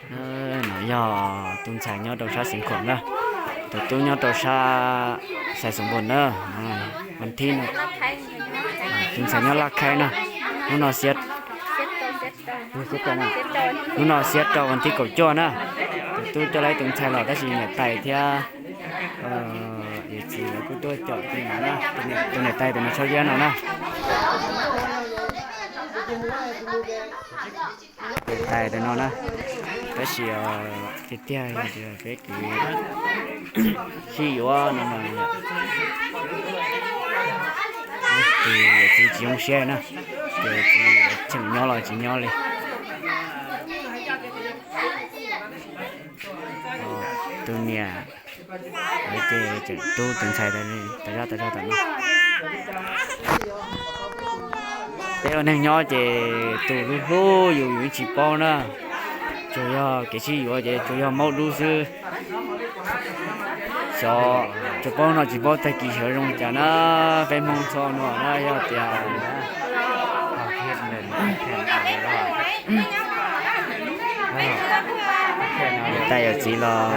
No yog tus ntxhais nyob rau sab Xeev Khuam na, tus tub nyob rau sab Xais Xoom Npoos na. Vas thib no, tus ntxhais nyob Laj Khaib na. Hnub no xiab, hnub no xiab rau vas thib kaum cuaj na. Tus tub coj lawv tus ntxhais los tab sis niam tais thiab yawm txiv lawv kuj tuaj caum tus no na, tus niam tais tus no tshaj liab no na. Niam tais tus no na, tab sis tiag tiag yog tias peb kwv sib yuav no mas tus yawm txiv tsis zoo siab na, tus yawm txiv tseem nyob los tsis nyob li. Tus niam ces tseem tu tus ntxhais tas zog tas zog tom no. Peb ua neeg nyob ces tus hlub hlub yus yus tsis paub na, tsuas yog kev sib yuav ces tsuas yog maub dub xwb. Xyov tsuas paub no tsis paub tag kis sawv zoo cas na, peb Hmoob txhob no na yog tias niam tais yawm txiv los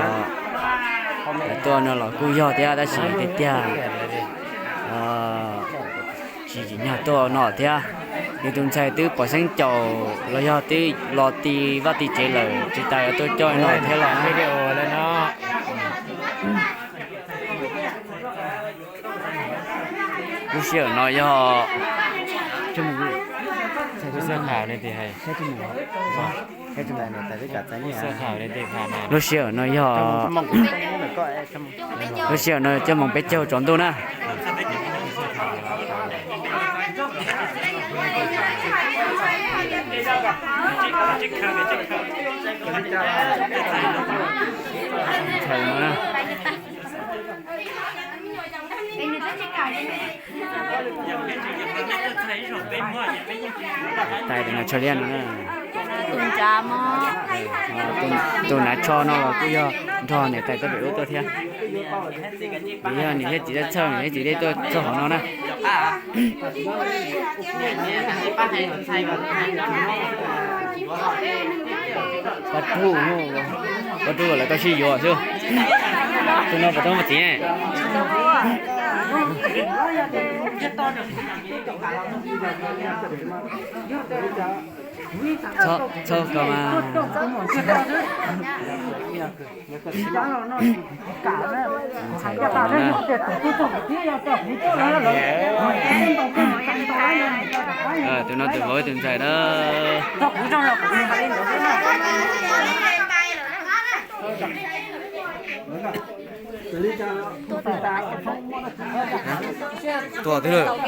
tuaj no los kuj yog thiab tab sis tiag tiag tsis tsim nyog tuaj no thiab. Yus tus ntxhais twb pom xeeb caum los yog twb los ti vaj ti tsev lawm tsis tas yuav tuaj coj no thiab los. Lub sij hawm no yog lub sij hawm no yog lub sij hawm no cuaj moos peb caug tsaus ntuj na. Tais tus nas tsho liab no na. Tus nas tsho no los kuj yog nrog niam tais tuaj pem ub tuaj thiab. Yog niam thiab txiv txhawj, niam thiab txiv dej tuaj txog hauv no na. Pab rub, pab rub lawv tau sib yuav xwb. Tus no puas tau muaj txiv? Txhob koj mas. Tus no tus vauv tus ntxhais na. Tuaj twb lawm.